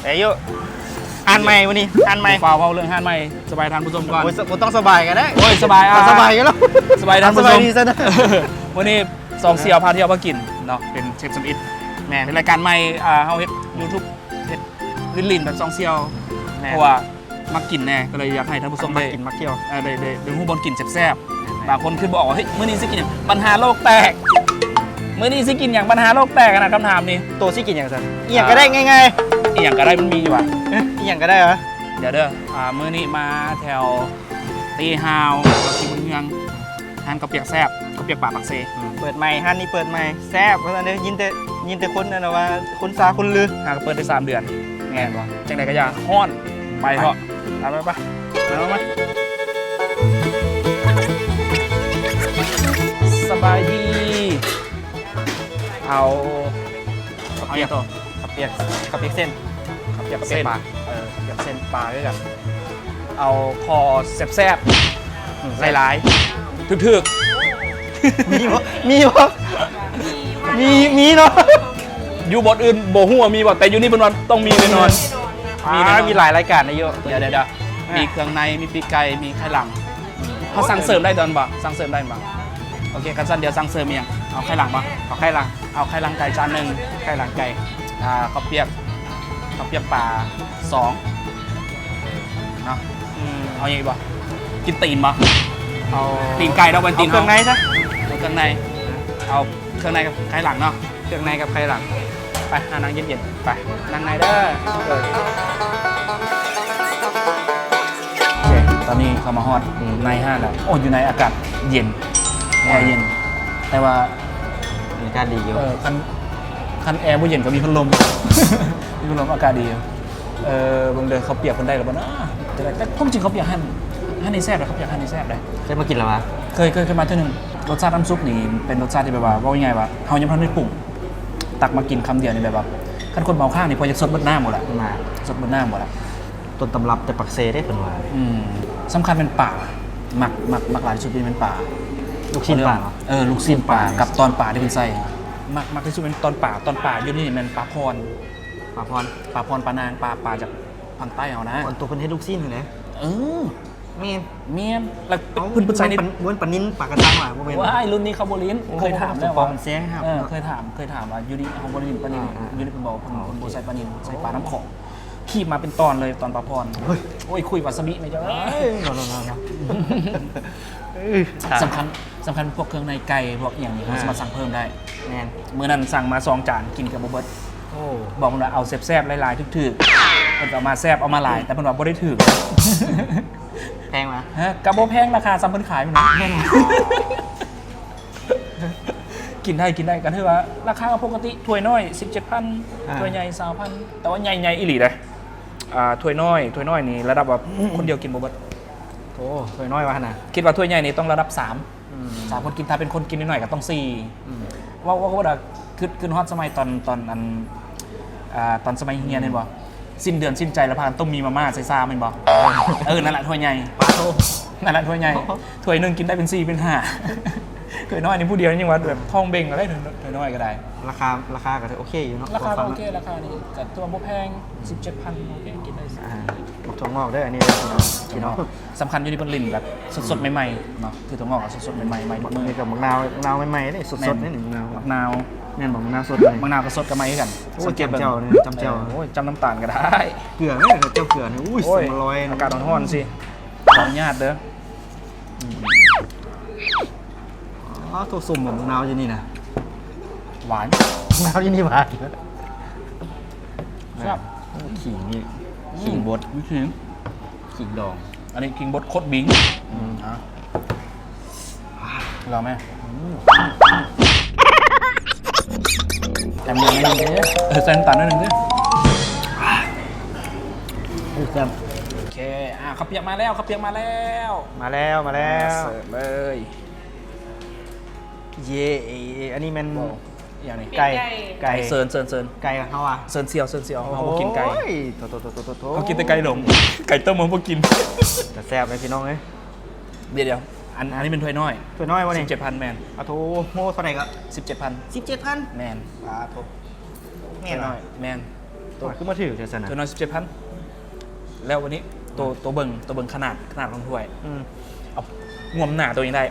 ໄດ້ຢູ່ ຮ້ານໃໝ່ມື້ນີ້ ຮ້ານໃໝ່ ບໍ່ຟ້າວເວົ້າເລື່ອງຮ້ານໃໝ່ ສະບາຍທ່ານຜູ້ຊົມກ່ອນ. ໂອ້ຍ ສະ ບໍ່ຕ້ອງສະບາຍກໍໄດ້. ໂອ້ຍ ສະບາຍ ອ່າ ສະບາຍຢູ່ແລ້ວ ສະບາຍທ່ານຜູ້ຊົມ. ສະບາຍດີຊະນະ. ມື້ນີ້ສອງສ່ຽວພາທ່ຽວພາກິນເນາະ ເປັນເຊັກຊຳອິດ. ແມ່ນ ເປັນລາຍການໃໝ່ ອ່າ ເຮົາເຮັດຢູທູບ ເຮັດຫຼິ້ນໆແບບສອງສ່ຽວ. ແມ່ນ ເພາະວ່າມັກກິນແດ່ ກໍເລີຍຢາກໃຫ້ທ່ານຜູ້ຊົມໄດ້ ມັກກິນມັກທ່ຽວ ເອີ ໄດ້ ໄດ້ ໄດ້ຮູ້ບ່ອນກິນແຊບໆ. ແມ່ນໆ ບາງຄົນຄິດບໍ່ອອກວ່າ ເຮີ້ຍ ມື້ນີ້ຊິກິນຫຍັງ ບັນຫາໂລກແຕກ. ມື້ນີ້ຊິກິນຫຍັງ ບັນຫາໂລກແຕກນະ ຄຳຖາມນີ້. ໂຕຊິກິນຫຍັງຊັ້ນ? ອີ່ຫຍັງກໍໄດ້ ອ່າ ງ່າຍໆ. ອີ່ຫຍັງກໍໄດ້ ມັນມີຢູ່ຫວາ? ເອີ ອີ່ຫຍັງກໍໄດ້ຫວາ? ດຽວເດີ ອ່າ ມື້ນີ້ມາແຖວຕີຮ່າວ ແຖວສີບຸນເຮືອງ ຮ້ານເຂົ້າປຽກແຊບ ເຂົ້າປຽກປາປາກເຊ. ອືມ ເປີດໃໝ່ ຮ້ານນີ້ເປີດໃໝ່ ແຊບວ່າຊັ້ນເດີ. ຍິນແຕ່ ຍິນແຕ່ຄົນນັ້ນວ່າ ຄົນຊາຄົນລື. ຫາກໍເປີດໄດ້ສາມເດືອນ. ແມ່ນບໍ່? ຈັ່ງໃດກໍຢ່າ ຮ້ອນ ໄປເຖາະ. ໄປ ໄປ ໄປ ໄປ ໄປ. ສະບາຍດີ. ເອົາ ເອົາຫຍັງຕໍ່? ເຂົ້າປຽກ ເຂົ້າປຽກເສັ້ນ ເຂົ້າປຽກເສັ້ນ ເຂົ້າປຽກປາ ເອີ ເຂົ້າປຽກເສັ້ນປາຄືກັນ. ເອົາຂໍແຊບໆ ອືມ ຫຼາຍໆ ຖືກໆ. ມີບໍ່? ມີບໍ່? ມີ ມີເນາະ. ຢູ່ບ່ອນອື່ນບໍ່ຮູ້ວ່າມີບໍ່ ແຕ່ຢູ່ນີ້ເພິ່ນວ່າຕ້ອງມີແນ່ນອນ. ມີແນ່ນອນ ມີຫຼາຍລາຍການເດ້. ດຽວ ດຽວ ດຽວ ອ່າ ມີເຄື່ອງໃນ ມີປີກໄກ່ ມີໄຂ່ຫຼັງ. ເຮົາສັ່ງເສີມໄດ້ຕອນບໍ່? ສັ່ງເສີມໄດ້ບໍ່? ໂອເຄ ຄັນຊັ້ນດຽວສັ່ງເສີມອີ່ຫຍັງ? ເອົາໄຂ່ຫຼັງບໍ່? ເອົາໄຂ່ຫຼັງ ເອົາໄຂ່ຫຼັງໄກ່ຈານໜຶ່ງ ໄຂ່ຫຼັງໄກ່ ອ່າ ເຂົ້າປຽກ ເຂົ້າປຽກປາສອງເນາະ. ອືມ ເອົາຫຍັງອີກບໍ່? ກິນຕີນບໍ່? ເອົາຕີນໄກ່ດອກ ເປັນຕີນ ເອົາເຄື່ອງໃນຊະ ເອົາເຄື່ອງໃນ ເອົາເຄື່ອງໃນກັບໄຂ່ຫຼັງເນາະ. ເຄື່ອງໃນກັບໄຂ່ຫຼັງ. ໄປ ຫານັ່ງເຢັນໆ ໄປ ນັ່ງໃນເດີ. ໂອເຄ ຕອນນີ້ເຂົ້າມາຮອດ ອືມ ໃນຮ້ານແລ້ວ. ໂອ້ ຢູ່ໃນອາກາດເຢັນ ແອເຢັນ ແຕ່ວ່າ ອາກາດດີຢູ່. ເອີ ຄັນ ຄັນແອບໍ່ເຢັນກໍມີພັດລົມ ມີພັດລົມ ອາກາດດີຢູ່. ເອີ ເບິ່ງເດີ ເຂົ້າປຽກເພິ່ນໄດ້ແລ້ວບໍ່ນະ? ແຕ່ຄວາມຈິງເຂົ້າປຽກຮ້ານ ຮ້ານນີ້ແຊບເດ້ ເຂົ້າປຽກຮ້ານນີ້ແຊບເດ້. ເຄີຍມາກິນແລ້ວຫວາ? ເຄີຍ ເຄີຍ ເຄີຍມາເທື່ອໜຶ່ງ. ລົດຊາດນ້ຳຊຸບນີ້ເປັນລົດຊາດທີ່ແບບວ່າ ເວົ້າງ່າຍໆວ່າ ເຮົາຍັງບໍ່ທັນໄດ້ປຸງ ຕັກມາກິນຄຳດຽວນີ້ແບບວ່າ ຄັນຄົນເມົາຄ້າງນີ້ ພໍຢາກສົດເບິດນ້ຳບໍ່ລະ ສົດເບິດນ້ຳບໍ່ລະ. ຕົ້ນຕຳລັບແຕ່ປາກເຊເດ້ເພິ່ນວ່າ. ອືມ ສຳຄັນແມ່ນປາ ມັກ ມັກ ມັກຫຼາຍທີ່ສຸດແມ່ນປາ ລູກຊີ້ນປາ. ເອີ ລູກຊີ້ນປາກັບຕອນປາທີ່ເພິ່ນໃສ່ ມັກ ມັກທີ່ສຸດແມ່ນຕອນປາ. ຕອນປາຢູ່ນີ້ແມ່ນປາພອນ ປາພອນ ປາພອນ ປານາງ ປາ ປາຈາກ ພາກໃຕ້ເຮົານະ. ໂຕເພິ່ນເຮັດລູກຊີ້ນຫັ້ນແຫຼະ. ເອີ ແມ່ນ ແມ່ນ. ແລ້ວເພິ່ນ ເພິ່ນໃສ່ໃນ ເປັນປານິນ ປາກະຊັງຫວາ ບໍ່ແມ່ນ? ວ້າຍ ລຸ້ນນີ້ເຂົາບໍ່ຫຼິ້ນ. ໂອ້ ເຄີຍຖາມແລ້ວ ປອມແຊງ. ເອີ ເຄີຍຖາມ ເຄີຍຖາມວ່າຢູ່ນີ້ເຮົາບໍ່ໄດ້ຫຼິ້ນປານິນ. ອ່າໆ ຢູ່ນີ້ເພິ່ນບອກວ່າເພິ່ນ ໂອ້ ເພິ່ນບໍ່ໃສ່ປານິນ ໂອ້ ໃສ່ປານ້ຳຂອງ. ຄີບມາເປັນຕອນເລີຍຕອນປາພອນ. ໂອ້ຍ ຄຸຍວາຊາບິແມ່ເຈົ້າເອີຍ. ສຳຄັນ ສຳຄັນພວກເຄື່ອງໃນໄກ່ ພວກອີ່ຫຍັງນີ້ ເຮົາ ອ່າ ສາມາດສັ່ງເພີ່ມໄດ້. ແມ່ນ ມື້ນັ້ນສັ່ງມາສອງຈານ ກິນກໍບໍ່ເບິດ. ໂອ້ ບອກເພິ່ນວ່າເອົາແຊບໆ ຫຼາຍໆ ຖືກໆ ເພິ່ນກໍເອົາມາແຊບ ເອົາມາຫຼາຍ ແຕ່ເພິ່ນວ່າບໍ່ໄດ້ຖືກ. ແພງຫວາ? ຮະ ກໍບໍ່ແພງ ລາຄາສ່ຳເພິ່ນຂາຍພຸ້ນນະ. ແມ່ນ ກິນໄດ້ ກິນໄດ້ ກໍຖືວ່າລາຄາກໍປົກກະຕິ. ຖ້ວຍນ້ອຍສິບເຈັດພັນ ອ່າ ຖ້ວຍໃຫຍ່ຊາວພັນ ແຕ່ວ່າໃຫຍ່ໆ ອີ່ຫຼີເດ້. ອ່າ ຖ້ວຍນ້ອຍ ຖ້ວຍນ້ອຍນີ້ລະດັບວ່າ ອືມ ຄົນດຽວກິນບໍ່ເບິດ. ໂອ້ ຖ້ວຍນ້ອຍວ່າຫັ້ນນະ. ຄິດວ່າຖ້ວຍໃຫຍ່ນີ້ຕ້ອງລະດັບສາມ ອືມ ສາມຄົນກິນ. ຖ້າເປັນຄົນກິນນ້ອຍໆ ກໍຕ້ອງສີ່. ອືມ ເວົ້າ ເວົ້າ ເວົ້າ ຄິດ ຄິດຮອດສະໄໝຕອນ ຕອນອັນ ອ່າ ຕອນສະໄໝຮຽນ ອືມ ແມ່ນບໍ່? ສິ້ນເດືອນສິ້ນໃຈ ແລ້ວພາກັນຕົ້ມໝີ່ມາມ່າໃສ່ຊາມແມ່ນບໍ່? ເອີ ນັ້ນລະຖ້ວຍໃຫຍ່. ປາໂທ ນັ້ນລະຖ້ວຍໃຫຍ່. ໂອ້ ຖ້ວຍໜຶ່ງກິນໄດ້ເປັນສີ່ເປັນຫ້າ. ຖ້ວຍນ້ອຍນີ້ຜູ້ດຽວຍັງວ່າແບບ ອ່າ ທ້ອງເບັ່ງແລ້ວ ຖ້ວຍ ຖ້ວຍນ້ອຍກໍໄດ້. ລາຄາ ລາຄາກໍຖືໂອເຄຢູ່ເນາະ. ລາຄາກໍໂອເຄ ລາຄານີ້ກໍຖືວ່າບໍ່ແພງ. ອືມ ສິບເຈັດພັນ ໂອເຄ ກິນໄດ້. ອ່າ ໝາກຖົ່ວງອກເດີ ອັນນີ້ ກິນເນາະ. ສຳຄັນຢູ່ທີ່ເພິ່ນຫຼິ້ນແບບສົດໆ ອືມ ໃໝ່ໆເນາະ. ຄືຖົ່ວງອກກໍສົດໆ ໃໝ່ໆ ໃໝ່ທຸກມື້. ນີ້ກໍໝາກນາວ ນາວໃໝ່ໆເດ້ ສົດໆ ແມ່ນ ນີ້ໜຶ່ງນາວ. ໝາກນາວ ແມ່ນບໍ່? ໝາກນາວສົດ ເອີ ໝາກນາວກໍສົດກໍໃໝ່ຄືກັນ. ໂອ້ຍ ຈ້ຳແຈ່ວນີ້ ຈ້ຳແຈ່ວ. ເອີ ໂອ້ຍ ຈ້ຳນ້ຳຕານກໍໄດ້. ເກືອເດີ ເຈົ້າເກືອນີ້. ໂອ້ຍ ໂອ້ຍ ສອງຮ້ອຍ ອາກາດຮ້ອນໆ ຊິ ຂໍອະນຸຍາດເດີ. ອືມ ອໍ ໂທ້ ສົ້ມບໍ່? ໝາກນາວຢູ່ນີ້ນະ ຫວານ. ໝາກນາວຢູ່ນີ້ຫວານ. ແຊບ. ໂອ້ ຂີງນີ້ ອືມ ຂີງບົດ ມີຂີງ ຂີງດອງ. ອັນນີ້ຂີງບົດໂຄດບິງ. ອືມ ອ່ະ ລອງແມະ. ອືມ ແຖມນ້ຳໜ້ອຍໜຶ່ງເດີ. ເອີ ໃສ່ນ້ຳຕານໜ້ອຍໜຶ່ງເດີ. ໂອ້ ແຊບ. ໂອເຄ ອ່າ ເຂົ້າປຽກມາແລ້ວ ເຂົ້າປຽກມາແລ້ວ. ມາແລ້ວ ມາແລ້ວ ເສີບເລີຍ. ເຢ້ ອັນນີ້ແມ່ນ ບໍ່ ອີ່ຫຍັງນີ້? ໄກ່ ໄກ່ ໄກ່ ເຊີນ ເຊີນ ເຊີນ ໄກ່ເຮົາອະ ເຊີນສ່ຽວ ເຊີນສ່ຽວ. ໂອ້ຍ ເຮົາບໍ່ກິນໄກ່. ໂອ້ຍ ໂທ້ໆໆໆໆ ເຮົາກິນແຕ່ໄກ່ດົງ ໄກ່ຕົ້ມເຮົາບໍ່ກິນ. ແຕ່ແຊບເລີຍພີ່ນ້ອງເອີຍ. ດຽວໆ ອັນ ອັນນີ້ເປັນຖ້ວຍນ້ອຍ. ຖ້ວຍນ້ອຍບໍ່ນີ້? ສິບເຈັດພັນ ແມ່ນ. ອາໂທ້ ໂອ້ ເທົ່າໃດກໍ? ສິບເຈັດພັນ. ສິບເຈັດພັນ? ແມ່ນ. ອາໂທ້ ແມ່ນຫວາ? ຖ້ວຍນ້ອຍ ແມ່ນ. ໂອ້ຍ ຄືມາຖືກແທ້ຊັ້ນນະ ຖ້ວຍນ້ອຍສິບເຈັດພັນ ແລ້ວວັນນີ້ໂຕ ໂຕເບິ່ງ ໂຕເບິ່ງຂະໜາດ ຂະໜາດຂອງຖ້ວຍ ອືມ ເອົາງວມໜ້າໂຕເອງໄດ້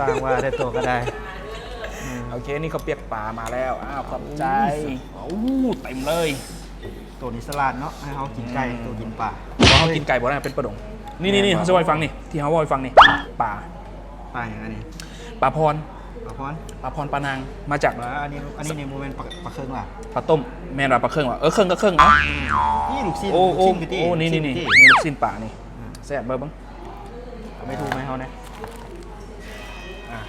ສ້າງວ່າໄດ້ໂຕກໍໄດ້ ອືມ ໂອເຄ ນີ້ເຂົ້າປຽກປາມາແລ້ວ ອ້າວ ຂອບໃຈ ໂອ້ ເຕັມເລີຍ ໂຕນີ້ສະຫຼາດເນາະ ໃຫ້ເຮົາກິນໄກ່ ອືມ ໂຕກິນປາ ບໍ່ ເຮົາກິນໄກ່ບໍ່ໄດ້ ເປັນປາດົງ ນີ້ ນີ້ ນີ້ ເຮົາຊິເວົ້າໃຫ້ຟັງນີ້ ທີ່ເຮົາເວົ້າໃຫ້ຟັງນີ້ ປາ ປາຫຍັງອັນນີ້? ປາພອນ ປາພອນ ປາພອນ ປານາງ ມາຈາກ ປາ ອັນນີ້ ອັນນີ້ນີ້ບໍ່ແມ່ນປາ ປາເຄິງຫວາ? ປາຕົ້ມ ແມ່ນວ່າ ປາເຄິງຫວາ? ເອີ ເຄິງກໍເຄິງ ເອົ້າ ນີ້ລູກຊີ້ນ ໂອ້ ລູກຊີ້ນກໍຕິ ໂອ້ ນີ້ ຊີ້ນ ນີ້ ນີ້ ນີ້ລູກຊີ້ນປານີ້ ອືມ ແຊບ ເບິ່ງ ເອົາໄມ້ທູມາໃຫ້ເຮົາແດ່ ອ່າ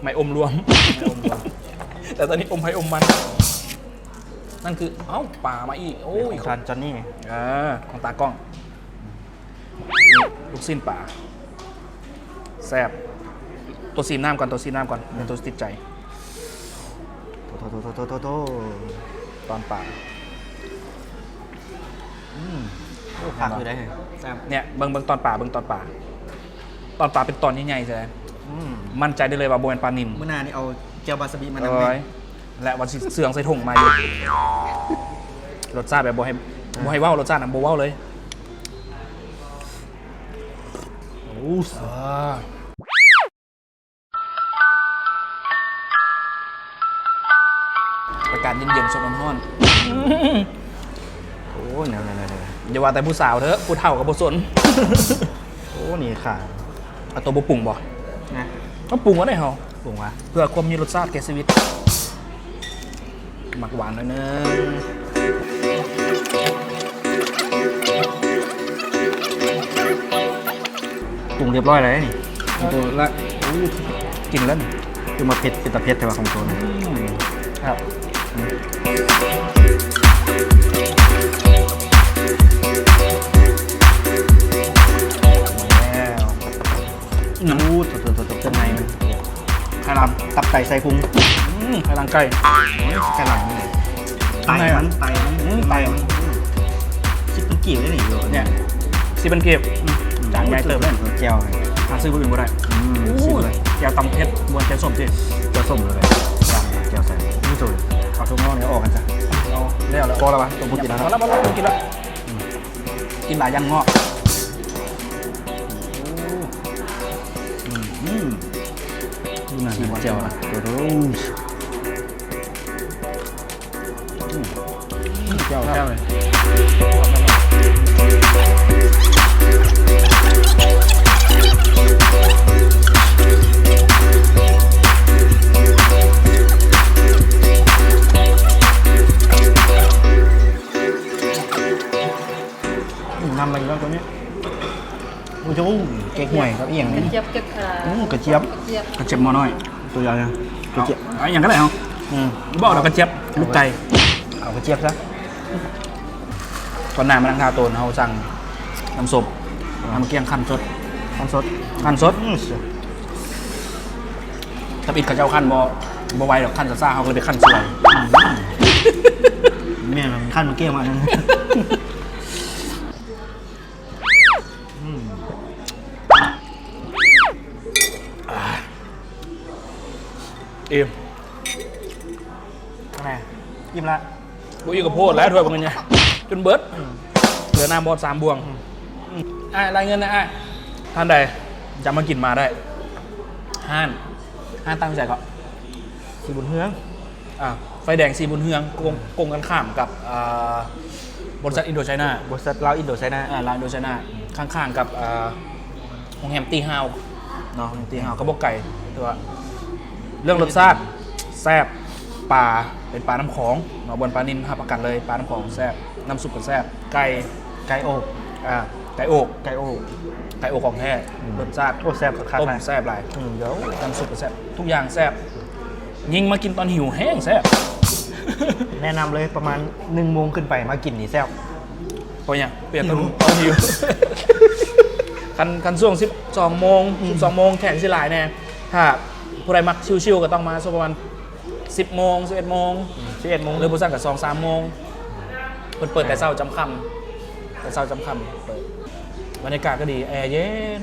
ໄມ້ອົມລວມ ໄມ້ອົມລວມ ແຕ່ຕອນນີ້ອົມໃຜອົມມັນ ນັ້ນຄື ເອົ້າ ປາມາອີກ ໂອ້ຍ ຂອງທ່ານຈອນນີ້ ເອີ ຂອງຕາກ້ອງ ລູກຊີ້ນປາ ແຊບ ໂຕຊີມນ້ຳກ່ອນ ໂຕຊີມນ້ຳກ່ອນ ອືມ ໂຕຕິດໃຈ ໂຕ ໂຕ ຕອນປາ ອືມ ໂອ້ ຄັກຢູ່ເດ້ ແຊບ ເນີ້ຍ ເບິ່ງ ເບິ່ງຕອນປາ ເບິ່ງຕອນປາ ຕອນປາເປັນຕອນໃຫຍ່ໆ ໃຊ່ ອືມ ໝັ້ນໃຈໄດ້ເລີຍວ່າບໍ່ແມ່ນປານິນ ມື້ໜ້ານີ້ເອົາແຈ່ວວາຊາບິມານຳ ໂອ້ຍ ແລະວ່າຊິເຊື່ອງໃສ່ຖົງມາຢູ່ ລົດຊາດແບບບໍ່ໃຫ້ ອ່າ ບໍ່ໃຫ້ເວົ້າ ລົດຊາດນະບໍ່ເວົ້າເລີຍ ໂອ້ ອ່າ ອາກາດເຢັນໆ ສົດຮ້ອນໆ ໂອ້ຍ ແນວໆໆ ຢ່າວ່າແຕ່ຜູ້ສາວເທີ ຜູ້ເຖົ້າກໍບໍ່ສົນ ໂອ້ ນີ້ຄ່າ ເອົາໂຕບໍ່ປຸງບໍ່? ນະ ເອົາປຸງເອົາໄດ໋ເຮົາ ປຸງຫວາ? ເພື່ອຄວາມມີລົດຊາດແກ່ຊີວິດ ໝາກຫວານໜ້ອຍໜຶ່ງ ປຸງຮຽບຮ້ອຍແລ້ວນີ້ ໂຕລະ ໂອ້ ກິນແລ້ວນີ້ ຄືມາເຜັດ ເປັນຕາເຜັດແທ້ວ່າຂອງໂຕນະ ອືມ ຄັບ ແລ້ວ ອືມ ໂອ້ ໂຕໆໆ ເຄື່ອງໃນມັນ ໄຂ່ລາມ ຕັບ ໄຕ ໄສ້ພຸງ ອືມ ໄຂ່ລາມໄກ່ ໂອ້ຍ ໄຂ່ລາມນີ້ ໄຕມັນ ໄຕມັນ ອືມ ໄຕມັນ ອືມ ສິບພັນກີບເດ້ນີ້ ເນີ້ຍ ສິບພັນກີບ ອືມ ຈານໃຫຍ່ເຕີບເດ້ ແຈ່ວ ຫາຊື້ບໍ່ອື່ນບໍ່ໄດ້ ອືມ ໂອ້ຍ ຊື້ບໍ່ໄດ້ ແຈ່ວຕຳເຜັດ ບໍ່ແຈ່ວສົ້ມຕິ ແຈ່ວສົ້ມເລີຍ ແຈ່ວໃສ່ ນີ້ໂຕ ເອົາຖົງນອກນີ້ອອກກັນຊະ ເອົາແລ້ວລະ ພໍລະວະ ບໍ່ກິນແລ້ວ ພໍລະ ພໍລະ ບໍ່ກິນລະ ອືມ ກິນຫຼາຍຢ້ານງອກ ອືມ ອືມ ດູໜ້າແຈ່ວນະ ໂອ້ໂຫ ອືມ ແຈ່ວ ແຈ່ວເລີຍ ອືມ ນ້ຳລະເອີດຕົວນີ້ ໂອ້ໂຫ ເກັກຫວຍກັບອີ່ຫຍັງນີ້ ກະຈຽບ ເກັກຂາ ອືມ ກະຈຽບ ກະຈຽບ ກະຈຽບໝໍ້ນ້ອຍ ຕົວໃຫຍ່ ກະຈຽບ ເອົາອີ່ຫຍັງກໍໄດ້ເຮົາ ອືມ ບໍ່ເອົາດອກກະຈຽບ ລູກໄກ່ ເອົາກະຈຽບຊະ ຕອນໜ້າມານັ່ງຖ້າໂຕນ ເຮົາສັ່ງນ້ຳສົ້ມ ອືມ ນ້ຳກ້ຽງຂັ້ນສົດ ຂັ້ນສົດ ຂັ້ນສົດ ອືມ ທຳອິດເຂົາເຈົ້າຂັ້ນບໍ່ ບໍ່ໄວດອກ ຂັ້ນຊ້າໆ ເຮົາກໍເລີຍໄປຂັ້ນຊ່ວຍ ອືມ ແມ່ນ ຂັ້ນມາກ້ຽງວ່ານັ້ນ ອືມ ອ່າ ອີ່ມ ແມ່ນ ອີ່ມລະ ບໍ່ອີ່ມກໍໂພດແລ້ວ ຖ້ວຍບັກໃຫຍ່ ຈົນເບິດ ອືມ ເຫຼືອນ້ຳບໍ່ສາມບ່ວງ ອືມ ອືມ ອ້າຍ ລາຍເງິນນະອ້າຍ ທ່ານໃດຢາກມາກິນມາໄດ້ ຮ້ານ ຮ້ານຕັ້ງຢູ່ໃສເກາະ? ສີບຸນເຮືອງ ອ່າ ໄຟແດງສີບຸນເຮືອງ ກົງ ກົງກັນຂ້າມກັບ ອ່າ ບໍລິສັດອິນໂດໄຊນາ ບໍລິສັດລາວອິນໂດໄຊນາ ອ່າ ລາວອິນໂດໄຊນາ ຂ້າງໆກັບ ອ່າ ໂຮງແຮມຕີຮາວເນາະ ໂຮງແຮມຕີຮາວ ກໍບໍ່ໄກ ແຕ່ວ່າເລື່ອງລົດຊາດແຊບ ປາເປັນປານ້ຳຂອງເນາະ ບ່ອນປານິນຮັບປະກັນເລີຍ ປານ້ຳຂອງແຊບ ນ້ຳຊຸບກໍແຊບ ໄກ່ ໄກ່ໂອກ ອ່າ ໄກ່ໂອກ ໄກ່ໂອກ ໄກ່ໂອກຂອງແທ້ ອືມ ລົດຊາດ ໂອ້ ແຊບຄັກ ຕົ້ມແຊບຫຼາຍ ອືມ ເດີ ນ້ຳຊຸບກໍແຊບ ທຸກຢ່າງແຊບ ຍິ່ງມາກິນຕອນຫິວແຮງແຊບ ແນະນຳເລີຍ ປະມານໜຶ່ງໂມງຂຶ້ນໄປມາກິນນີ້ແຊບ ເພາະຫຍັງ? ປຽກຕອນຫິວ ຄັນ ຄັນຊ່ວງສິບສອງໂມງ ອືມ ສິບສອງໂມງແຂກຊິຫຼາຍແດ່ ຖ້າຜູ້ໃດມັກຊິວໆ ກໍຕ້ອງມາຊ່ວງປະມານ ສິບໂມງ ສິບເອັດໂມງ ອືມ ສິບເອັດໂມງ ຫຼືບໍ່ຊັ້ນກໍສອງສາມໂມງ ເພິ່ນເປີດແຕ່ເຊົ້າຈຳຄ່ຳ ແຕ່ເຊົ້າຈຳຄ່ຳເປີດ ບັນຍາກາດກໍດີ ແອເຢັນ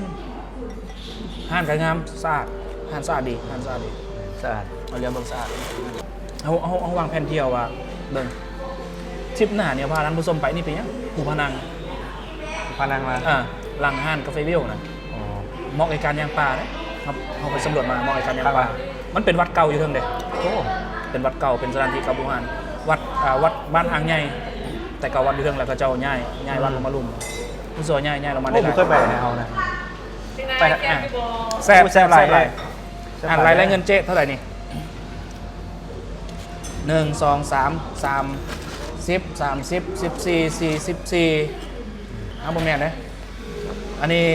ຮ້ານກໍງາມ ສະອາດ ຮ້ານສະອາດດີ ຮ້ານສະອາດດີ ສະອາດ ເອົາເລື່ອງເບິ່ງສະອາດ ເຮົາ ເຮົາ ເຮົາວາງແຜນທ່ຽວວ່າ ເບິ່ງ ທຣິບໜ້ານີ້ພາທ່ານຜູ້ຊົມໄປນີ້ເປັນຫຍັງ? ພູພະນັງ ພານັງມາ ອ່າ ຫຼັງຮ້ານກາເຟວິວນະ. ອໍ ເໝາະແກ່ການຍ່າງປ່າເດ້. ເຮົາ ເຮົາໄປສຳຫຼວດມາ ເໝາະແກ່ການຍ່າງປ່າ. ມັນເປັນວັດເກົ່າຢູ່ເທິງເດ້. ໂອ້ ເປັນວັດເກົ່າ ເປັນສະຖານທີ່ເກົ່າບູຮານ. ວັດ ອ່າ ວັດບ້ານອ່າງໃຫຍ່ ແຕ່ເກົ່າວັດຢູ່ເທິງ ແລ້ວເຂົາເຈົ້າຍ້າຍ ຍ້າຍວັດ ອືມ ລົງມາລຸ່ມ. ຮູ້ສຶກວ່າຍ້າຍ ຍ້າຍລົງມາ ໂອ້ ເລື້ອຍໆ ບໍ່ເຄີຍໄປນະເຮົານະ. ໄປ ອ່າ ແຊບ ແຊບຫຼາຍ ແຊບຫຼາຍ ແຊບຫຼາຍ. ອ່າ ລາຍ ລາຍເງິນເຈ້ເທົ່າໃດນີ້? ໜຶ່ງ ສອງ ສາມ ສາມສິບ ສາມສິບ ສິບສີ່ ສີ່ສິບສີ່. ອ້າວ ບໍ່ແມ່ນເດ້. ອັນນີ້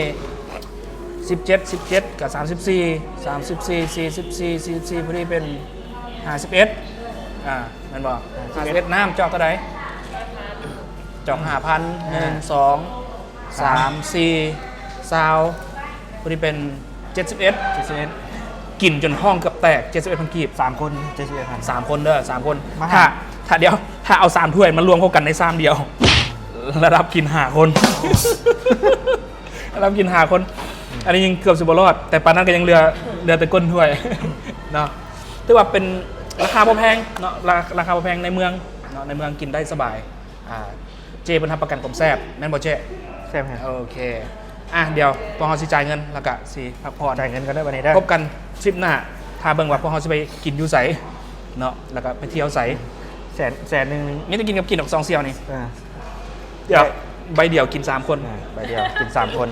ສິບເຈັດ ສິບເຈັດ ກໍສາມສິບສີ່ ສາມສິບສີ່ ສີ່ສິບສີ່ ສີ່ສິບສີ່ ພໍດີເປັນຫ້າສິບເອັດ. ອ່າ ແມ່ນບໍ່? ຫ້າສິບເອັດ. ຫ້າສິບເອັດ ນ້ຳຈອກເທົ່າໃດ? ຈອກຫ້າພັນ. ອ່າ ໜຶ່ງ ສອງ ສາມ ສີ່ ຊາວ ຜູ້ນີ້ເປັນເຈັດສິບເອັດ ເຈັດສິບເອັດ. ກິນຈົນທ້ອງເກືອບແຕກ ເຈັດສິບເອັດພັນກີບ. ສາມຄົນ ເຈັດສິບເອັດພັນ ສາມຄົນເດີ ສາມຄົນ. ມາຫາ ຖ້າ ຖ້າ ດຽວ ຖ້າເອົາສາມຖ້ວຍມາລວມເຂົ້າກັນໃນຊາມດຽວ ລະດັບກິນຫ້າຄົນ ລະດັບກິນຫ້າຄົນ. ອັນນີ້ຍັງເກືອບຊິບໍ່ລອດ ແຕ່ປານນັ້ນກໍຍັງເຫຼືອ ເຫຼືອແຕ່ກົ້ນຖ້ວຍເນາະ. ຖືວ່າເປັນລາຄາບໍ່ແພງເນາະ ລາ ລາຄາບໍ່ແພງ ໃນເມືອງເນາະ ໃນເມືອງກິນໄດ້ສະບາຍ. ອ່າ ເຈ້ເພິ່ນຮັບປະກັນຄວາມແຊບ ແມ່ນບໍ່ເຈ້? ແຊບແຮງ. ໂອເຄ ອ່ະ ດຽວພວກເຮົາຊິຈ່າຍເງິນ ແລ້ວກະຊິພັກຜ່ອນ. ຈ່າຍເງິນກັນເດີບັດນີ້ເດີ. ພົບກັນທຣິບໜ້າ ຖ້າເບິ່ງວ່າພວກເຮົາຊິໄປກິນຢູ່ໃສເນາະ ແລ້ວກະໄປທ່ຽວໃສ. ແສນ ແສນໜຶ່ງ ມີແຕ່ກິນກັບກິນດອກ ສອງສ່ຽວນີ້. ເອີ ດຽວ ໄດ້ ໃບດຽວກິນສາມຄົນ. ເອີ ໃບດຽວກິນສາມຄົນ.